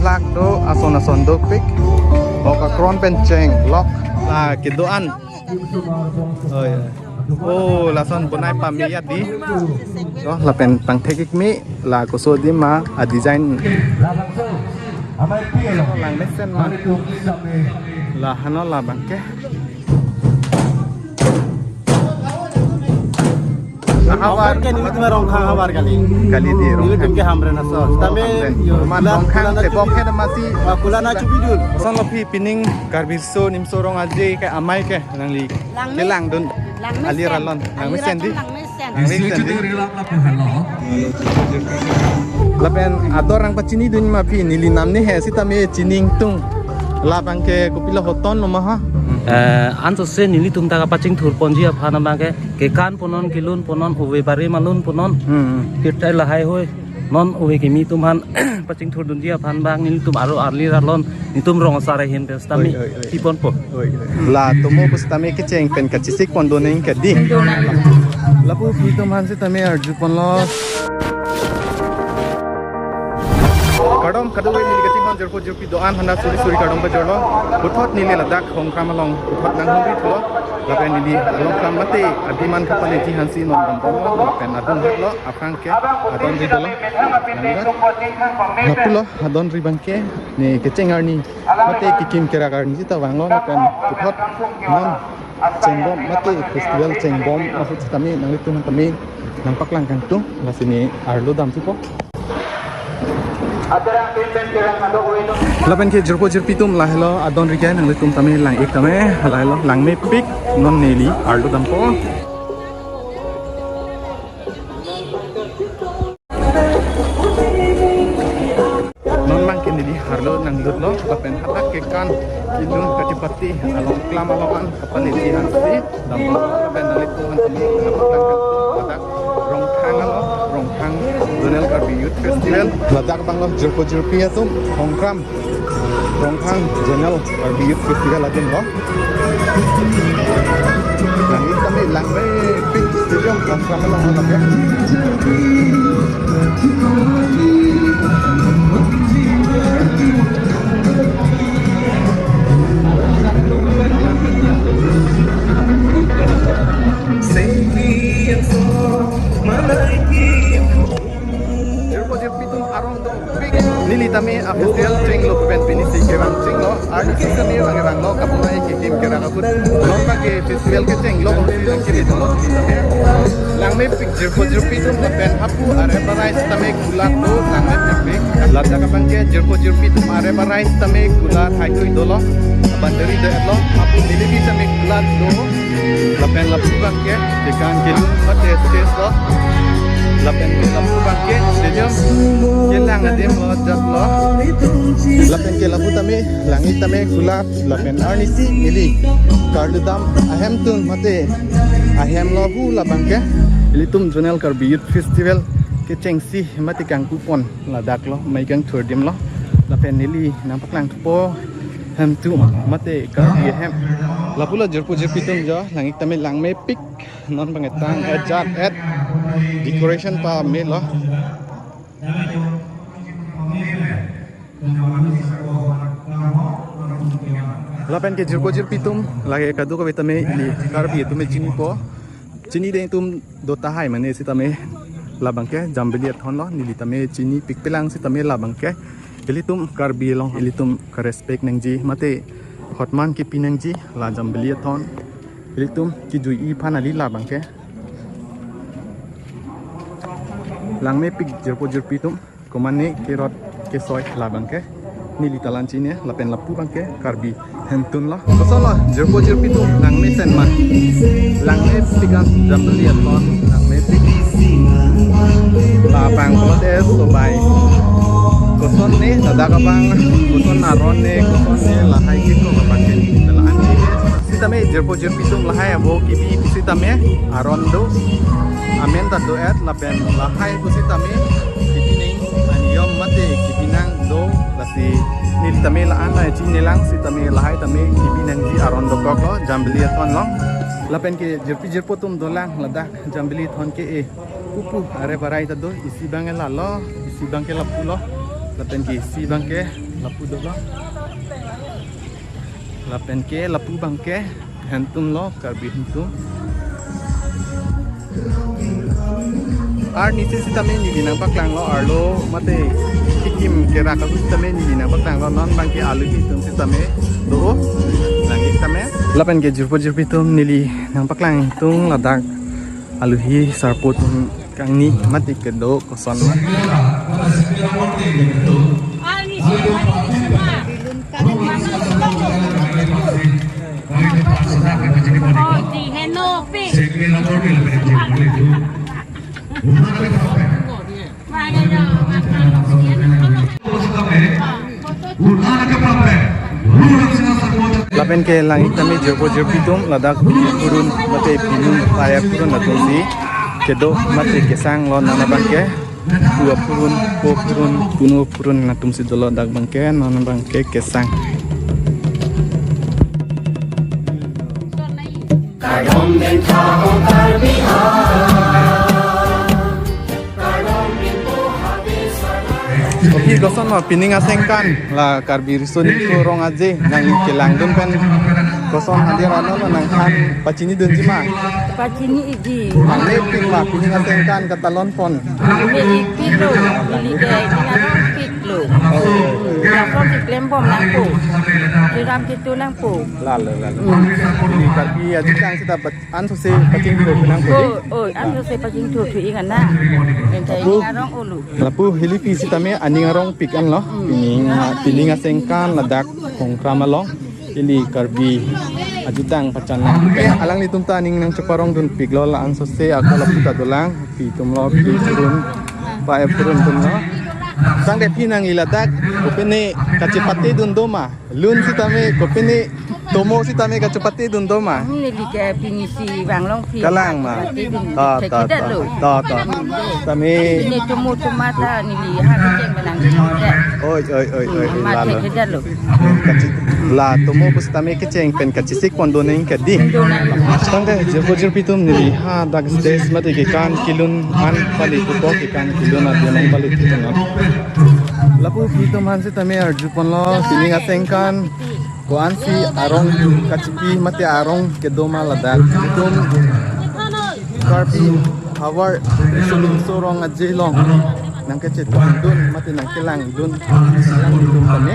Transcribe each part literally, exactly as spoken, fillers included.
Lak do ason ason dopik. Bok akron pen chenglok. La kedo-an. Oh, ya. Oh, lason bonai pame ya di. Oh, lapen pangthek-ik me la koso di ma a design. Langmesen ma. La hano labang ke. Havar. Havar ke nelitum Rongkhang havar kali. Kali di Rongkhang. Nelitum ke Hamren aso. Tame Hamren. Yo, Roman kula, Rongkhang kula tebok na he damsi. Wah, kula na chubi dul. Lason lo phi pining Karbi Riso Nimso Rong Aje ke amei ke nangli. Langme-, kelangdun. Langmesen. Alir alon. Langmesen di. Langmesen. Langmesen di. Lapen ador nangpachinidun ma phi, neli namne he sitame chiningtung. Labang ke kopilo hoton lo ma ha. Eh, ansose nelitum ta kapachingthur ponji aphan abang ke, kekan ponon, kelun ponon, ove bare malun ponon. Hmm. Kirtai lahai hoi. Non ove kimi atum aphan pachingthur dunji aphan abang nelitum aro alir alon nelitum rong asar ahin pen sitame. Oi, oi, oi. Pi ponpo. Oi, oi. La tomo pusitame kecheng pen kachisik pon doning ke di. Lapu phi atum aphan sitame arju ponlo. Kardom, kado-kave neli kachinghon jirpo jirpi do-an aphan ta suri suri kardom pajorlo. Puthot neli ladak Hongkram along puthot nanghumri thulo. Lapen neli along kam mate adiman kapaleji aphansi non damponlo. Lapen adung hutlo, aphrang ke adon ri dolo. Lapulo adon ri abang ke ne kecheng arni mate kekim kerak arni sita vanglo, lapen puthot non chengbom mate festival chengbom ahut sitame nanglitum tame nangpaklang kangtung, lasi ne arlo dam thupo. Lapen ke jirpo jirpi atum lahelo adon ri ke nanglitum tame lang-ik tame lahelo langmepik non neli arlo dampo. Non abang ke neli arlo nanglutlo, lapen hadak kekan kelun kachipate along klam along an kapaleji aphansi dampo, lapen nanglitum aphan tame nangpaklang kangtung hadak Rongkhang along, Rongkhang Zonal Karbi Youth Festival. Ladak abang lo jirpo jirpi atum, Hongkram Rongkhang Zonal Karbi Youth Festival adim lo. Nangli tame langmepik stadium Rongkhang along alam ya. Jirpo jirpi atum arong dopik. Neli tame a festival chenglo pen pinisi kevang chenglo. Artist kami vang vanglo, kapunai kekim kerak ahut. Non abang ke festival kechenglo, kami nangkiri dolo. Langmepik jirpo jirpi atum lapen hapu are barai sitame kulat do, langmepik. Ladak abang ke jirpo jirpi atum are barai sitame kulat haitui dolo. Bandari detlo, hapu neli bi sitame kulat do. Lapen lapu abang ke, kekan kelun mate stage lo. Lapen ke lapu abang ke, stadium kelang adim lo, jat lo. Lapen ke lapu tame, langmepik tame kulat, lapen arnisi neli karlu dam ahemtun mate ahem lo hu labang ke. Ilitum Zonal Karbi Youth Festival kechengsi mate kangkupon ladak lo, mei kangthur adim lo. Lapen neli nangpaklang thupo hemtun mate Karbi ahem. Lapulo jirpo jirpi atum jo, langmepik tame langmepik. Non abang ke tang et jat et decoration pamelo. Lapen ke jirpo jirpi atum, lake kadokave tame ili Karbi atum chinipo. Chinideng atum do tahai mane sitame labang ke Jambili athon lo, neli tame chinipikpelang sitame labang ke. Ilitum Karbi along ilitum karespect nangji mate hotman kipi nangji la Jambili athon. Ilitum kijui-i aphan kali labang ke. Langmepik jirpo jirpi atum. Komane kerot kesoi labang ke. Neli ta la-an chini lapen lapu abang ke Karbi hemtun lo. Kosonlo jirpo jirpi atum, langmesen ma? Langmepik an Jambili athon, langmepik. Labang pulote sobai. Kosonne, ladak abang, koson aron ne, kosonne lahai ke ko abang ke. La-an chini. Sitame jirpo jirpi atum lahai avo kibi sitame aron do. Amen ta do-et lapen lahai pusitame kipi nang aniyom mate kipi nang do, lasi neli tame la-an nangchinelang sitame lahai tame kipi nangji aron dokok lo Jambili athon lo. Lapen ke jirpi jirpo atum dolang ladak Jambili athon ke-e. Pupu are barai ta do, isi abang ke lalo, isi abang ke lapu lo. Lapen ke isi abangke lapu dolo. Lapen ke lapu abangke hemtunlo, Karbi hemtun. Arnisi sitame neli nangpaklanglo, arlo mate kikim kerak atum sitame neli nangpaklanglo, non abangke aluhi atum sitame do, lang-ik tame. Lapen ke jirpo jirpi atum, neli nangpaklang tung ladak aluhi sarpo atum kangni mate kedo koson ma. Lapen ke lang-ik tame jirpo jirpi atum, ladak purun mate pinu paya purun atumsi kedo mate kesanglo, non abangke pu apurun, po apurun, punu apurun atumsi dolo, dak abangke non abangke kesang. Oke, koson ma pining asengkan la Karbi Riso Nimso Rong Aje nangli kelangdun pen koson hadir ano nangthan pachinidunji ma? Pachiniji. Mane pik ma pining asengkan katalon pon? Mane ipiklo, neli ke ining arong piklo. Lason si klembom nangpo. Siram situ nangpo. Lalo, lalo. Neli Karbi ajutang sita bat-, ansose pachingthur nangpo. Oh, oh, ansose pachingthur thu-ik ana. Enta ining arong ulu. Lapu hilipi sitame aning arong pik anlo. Pining, pining asengkan ladak Hongkram along ili Karbi ajutang pachan lang. Alanglitum ta aning nangcheparongdun piklo, la ansose ako lapu ta dolang, pi atumlo, pi purun, pa epurun atumlo. Tangte pini nangli ladak kopine kachepatedun do ma? Lun sitame kopine tomo sitame kachepatedun do ma? Neli ke pini si vanglong pi. Kalang ma. Patedun. Ta, ta, ta. Thekthedetlo. Ta, ta. Tame. Pini tomo tomo ta neli ha kecheng menang di mo de. Oi, oi, oi, oi, oi, Ama lalo. Thekthedetlo. Kachi-, la tomo pusitame kecheng pen kachesik pondun nangji kedi. Tangte jirpo jirpi atum, neli hadak stage mate kekan kelun an pali pupo, kekan kelun adim an pali pupo non. Lapu pi atum aphan sitame arjuponlo, pining asengkan ko-ansi arong kachipi mate arong kedo ma ladak. Itum Karbi havar Riso Nimso Rong Aje along nangkachetongdun mate nangkelangdun alanglitum tame.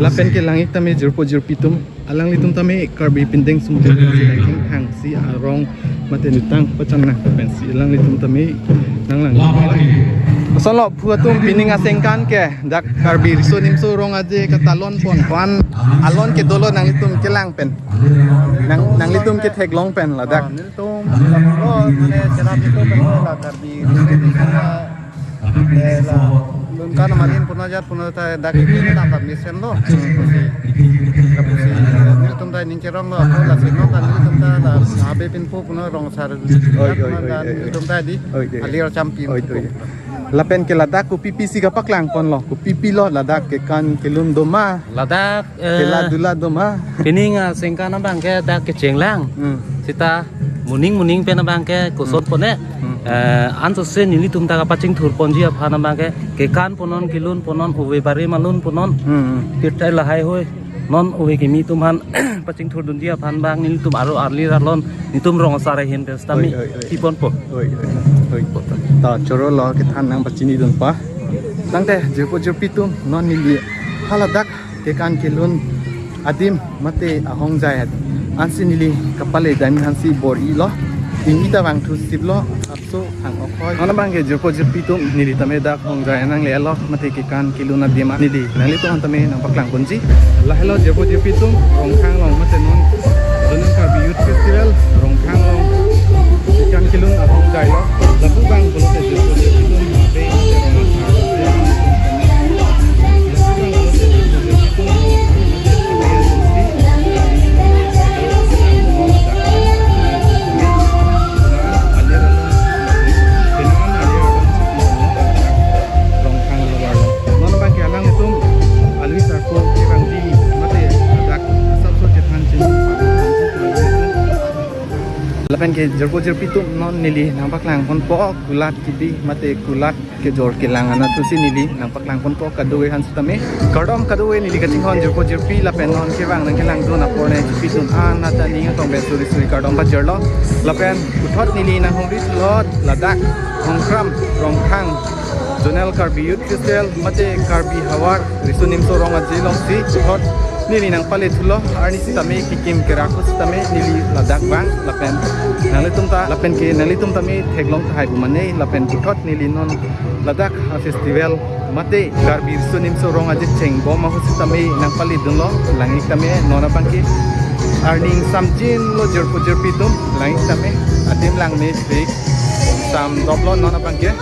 Lapen ke lang-ik tame jirpo jirpi atum, alanglitum tame Karbi pindeng sumjang si nangkinghang si arong mate nutang pachan nang pensi alanglitum tame nanglang. Kosonlo phu atum, pining asengkan ke dak Karbi Riso Nimso Rong Aje katalon pon, ko-an alon kedolo nanglitum kelang pen, nang, nanglitum ketheklong pen ladak? Ah, nelitum lapulo, mane cherap itu kan la Karbi Riso Nimso, eh, la lun kan marin puna jat puna ta dak itu na ta mesen lo. Kapusi, eh, nelitum ta ning cherong lo, ako lasi non kan nelitum ta la Abe Pinpo puna rong sar. Oi, oi, oi, oi, oi. Nelitum ta di. Oi, oi. Alir champion. Oi, oi. Lapen ke ladak kopi pisi kapaklang ponlo, kopi pilo ladak kekan kelun do ma? Ladak, eh, kela dula do ma? Pining asengkan abangke dak kechenglang. Hmm. Sita moning moning pen abangke koson pone. Hmm. Eh, ansose nelitum ta kapachingthur ponji aphan abangke kekan ponon, kelun ponon, ove bare malun ponon. Hmm. Pirtai lahai hoi. Non ove kimi atum aphan pachingthurdunji aphan abang nelitum aro arli ralon nelitum rong asar ahin pen sitame. Oi, oi, oi. Pi ponpo. Oi, oi, oi. Ta choro lo kethan nangpachinidun pa. Tangte jirpo jirpi atum, non neli haladak kekan kelun adim mate ahongjai adim ansi neli kapale dam aphansi bor-ilo. Neli ta vangthu siplo. So, hang okhoi. Non abangke jirpo jirpi atum, neli tame dak hongjai nanglelo mate kekan kelun adim an neli nanglitum aphan tame nangpaklang ponji. Lahelo jirpo jirpi atum, Rongkhang along mate non Zonal Karbi Youth Festival Rongkhang along kekan kelun ahongjailo. Lapu abang pulote jirpo jirpi atum, abe mate rong asar. Pen ke jirpo jirpi atum, non neli nangpaklang ponpo kulat kibi mate kulat kejor kelang anatthu si neli nangpaklang ponpo kadokave aphan sitame. Kardom kadokave, neli kachinghon jirpo jirpi lapen non kevang nangkelangdun apor nangchepi dun an ata ning atong pen suri suri kardom pajirlo. Lapen puthot neli nanghumri thulo ladak Hongkram Rongkhang Zonal Karbi Youth Festival mate Karbi Havar Riso Nimso Rong Aje alongsi puthot neli nangpale thulo, arni sitame kikim kerak sitame neli ladak vang lapen nanglitum ta lapen ke nanglitum tame theklong tahai pu mane, lapen puthot neli non ladak a festival mate Karbi Riso Nimso Rong Aje chengbom ahut sitame nangpale dunlo. Lang-ik tame non abang ke arni ingsamjinlo jirpo jirpi atum, lang-ik tame adim langmepik, ingsamdoplo non abang ke.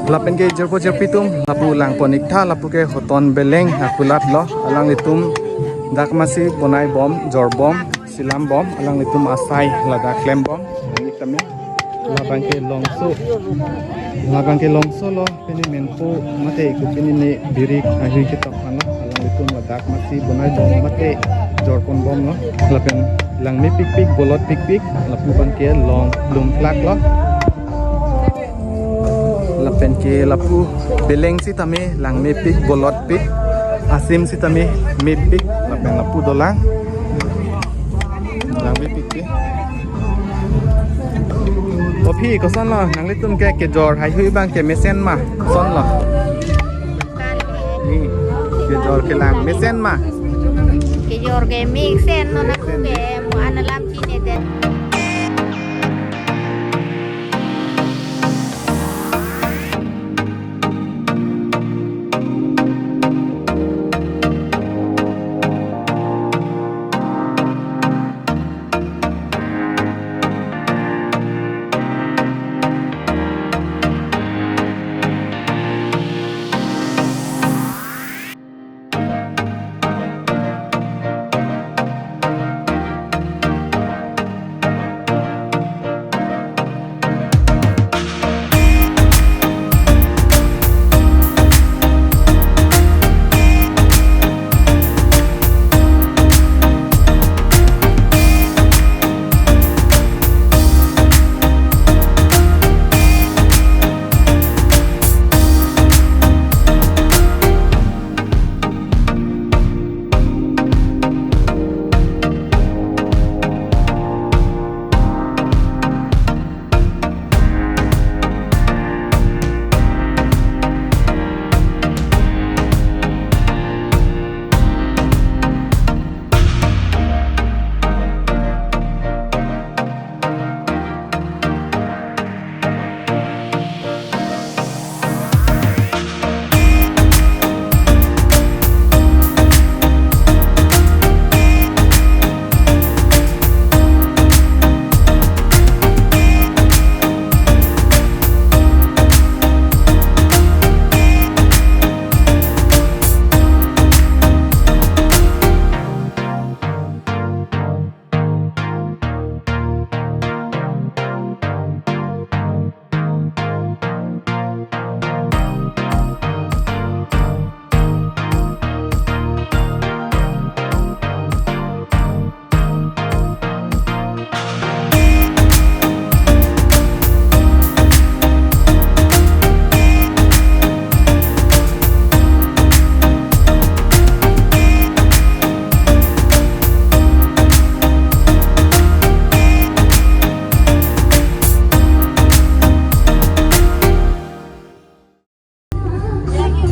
Lapen ke jirpo jirpi atum, lapu langpon-ik tha, lapu ke Hoton Beleng akulat lo, alanglitum dak masi bonaibom, jorbom, silambom, alanglitum asai ladak klembom. Lang-ik tame labang ke longso, labang ke longso lo, pini menpo mate ku pini ne birik ahui ketok ano, alanglitum ladak masi bonaibom mate jorponbomlo. Lapen langmepikpik, bolotpikpik, lapu abang ke long lumplak lo. Lapen ke lapu beleng sitame langmepik, bolotpik, asim sitame mepik, lapen lapu dolang langmepik ke. O phi, kosonlo nanglitum ke kejor haihui abang ke mesen ma? Kosonlo? Hmm. Kejor kelang mesen ma? Kejor ke mesen, non aku ke mo an alam cine den.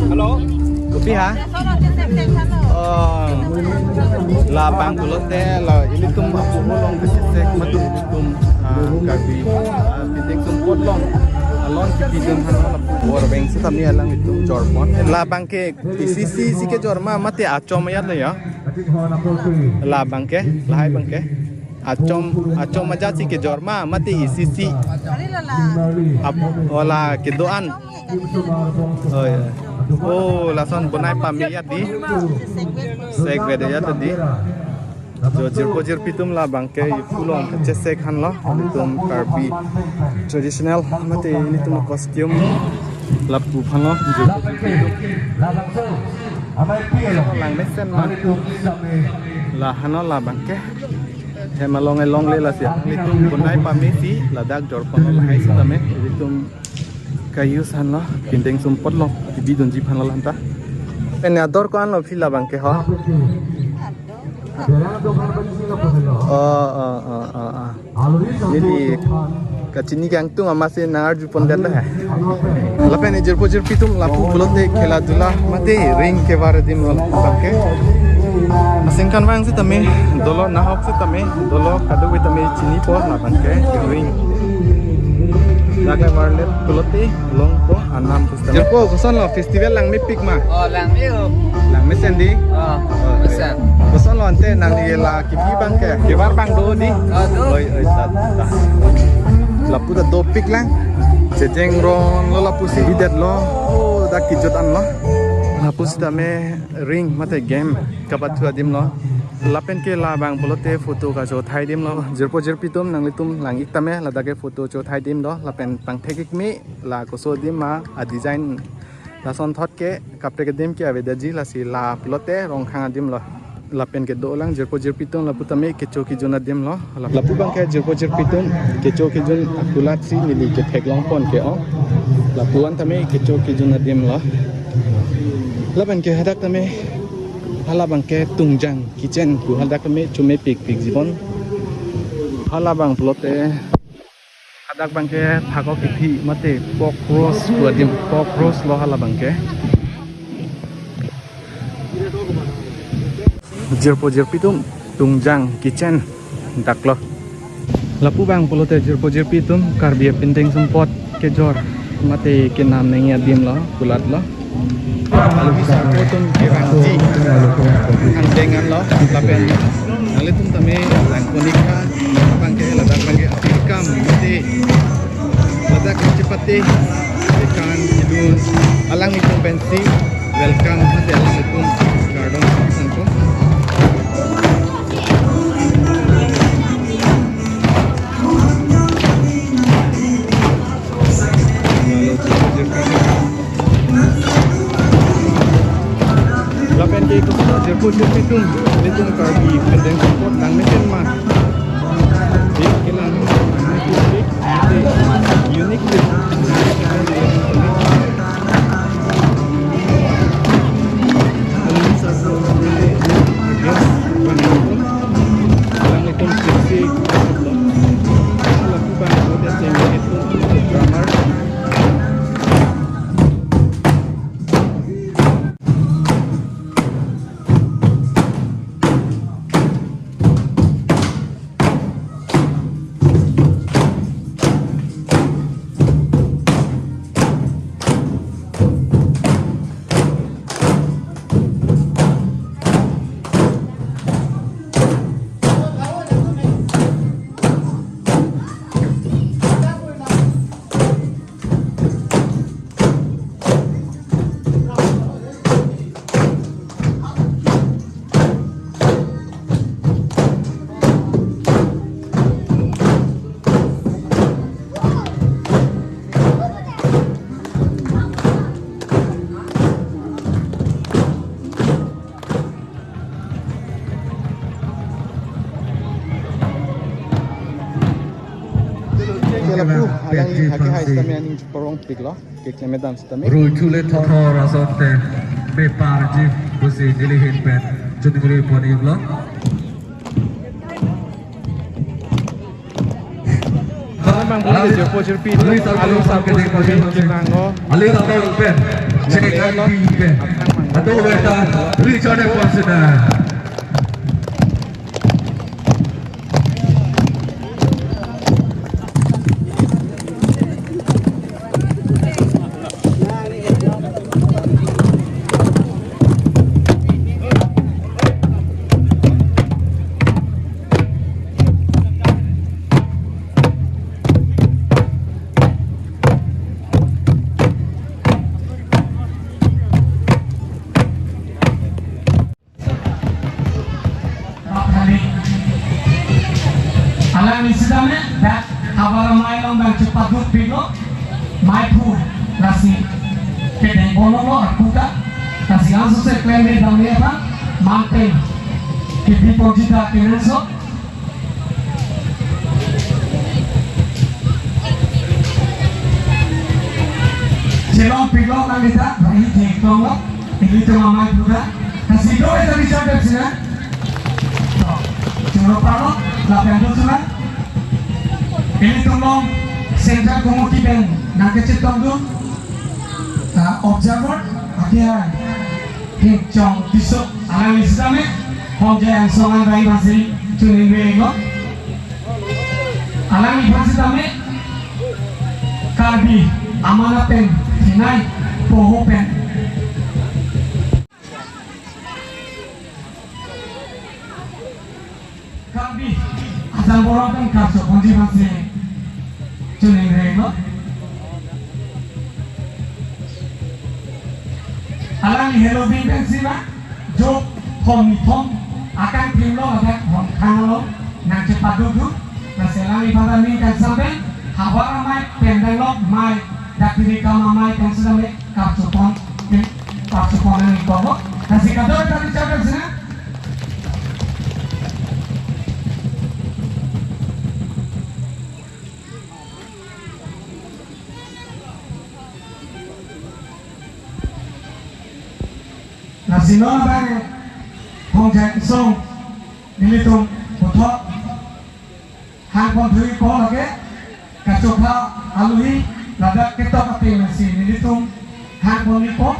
Hello. Kopi ha? Oh. Labang pulote la ilitum apu molong kachesek madu ilitum, ah, Karbi, ah, Piting Sumpot along. Alon kipi dun han lapu bor beng sitame alanglitum jorpon. Labang ke isi isi kejor ma mate achom ajat lo ya? Labang ke, lahai abang ke. Achom, achom ajat si kejor ma mate isi isi? Ap-, o la kedo-an. Oh, ya. Oh, lason bonai pame ajat di. Sek vede ajat di. Jo jirpo jirpi atum labang ke ipu along kachesek han lo. Ilitum Karbi traditional mate ilitum costume lapu aphan lo. Jirpo jirpi atum. Langmesen ma. La han lo labang ke. Hem along along le lasi. Ilitum bonai pamesi ladak jorpon lo lahai sitame. Ilitum kayu san lo, pindeng sumpot lo, kebidunji aphan lo lanta. Pen ador ko-an lo phi labang ke ho? Oh, oh, oh, oh, oh. Neli kachini kangtung amatsi nang-arjupon det lo he. Lapen jirpo jirpi atum lapu pulote khela dula mate ring kevar adim lo abang ke. Asengkan vang sitame dolo, nahok sitame dolo, kadokave tame chinipo labang ke ring. Dak le varlet pulote longpo anam pusitame. Jirpo, koson lo, festival langmepik ma? Oh, langme-o. Langmesen dei? Oh, oh, mesen. Koson lo ante nangli la kebi abang ke? Kevar abang do dei? Oh, do. Oi, oi, ta, ta. Lapu ta dopik lang. Chejeng ron lo lapusi bidet lo. Oh, dak kejut an lo. Lapu sitame ring mate game kapathu adim lo. Lapen ke labang pulote photo kachothai adim lo. Jirpo jirpi atum nanglitum lang-ik tame, ladak ke photo chothai adim do. Lapen pangthek-ik me la koso adim ma a-design. Lasonthot ke kaprek adim ke avedetji, lasi la pulote Rongkhang adim lo. Lapen kedo lang jirpo jirpi atum lapu tame kecho kejun adim lo. Lapu abang ke jirpo jirpi atum kecho kejun akulat si neli ketheklongpon ke-o. Lapu-an tame kecho kejun adim lo. Lapen ke hadak tame, halabang ke Tungjang Kitchen pu hadak tame chomepikpik jibon. Halabang pulote hadak abang ke phako kithi mate pork roast pu adim, pork roast lo halabang ke. Jirpo jirpi atum, Tungjang Kitchen dak lo. Lapu abang pulote jirpo jirpi atum Karbi apindeng sumpot kejor mate kenam nangji adim lo, kulat lo. Alu sarpo atum kerangji angdeng an lo, lapen nanglitum tame langkon-ik tha, abang ke ladak abang ke atirkam mate ladak kachepate, ikan, idun, alanglitum pensi welcome mate alanglitum kardom sanpo. Lapen ke koson jirpo jirpi atum, ilitum Karbi apindeng sumpot langmesen ma? Di kelang unique, unique. Langmesen siksi. Lapu abang pulote semi itu drummer. Ke lapu, alangli hake hai sitame aning cheparongpik lo, keklem-et dam sitame. Rui chule thotho rason te, me parji pusi neli ahin pen chuningri pon-iklo. Abang pulote jirpo jirpi atum, alu sarpo sitame kevang lo. Alu sarpo pen, chekai pi pen. Ado beta, Richard Epon sina. Alangli sitame dak havar amei along bang chepadukpiklo, maiphu lasi kedeng bolonglo arpu ta, lasi ansose klemri damri aphan mangpeng kebi ponji ta kenangsot. Chelong pilong nang dita, bahi thek tong lo, ilitum amei puta. Kasi do esa bichar dep sina. To, choro paro, lapen do sina. Ilitum long Central Committee pen nangkachetong do. Ah, observer, akhia. Hingchong Tisso, alangli sitame, Hongjai Angsong an rai basi, chuning re lo. Alangli aphan sitame, Karbi amena pen thenei poho pen. Karbi ajang borom pen karcho ponji basi chuning re lo. Alangli helo bing pen sima, jo hom ni thom, akang tim lo, ada hom khang lo, nangchepaduk duk, lasi alangli pada ning kangsam pen, havar amei pen dang lo, mei, dak kiri kam amei pen sitame, karcho pon, karcho pon nangji ko lo, lasi kadokave ta bichar dep sina. Lasi non abang Hongjai Angsong nelitum puthot hang pon thuji ko lake, kachokha aluhi ladak ketok ateng si nelitum hang ponji ko.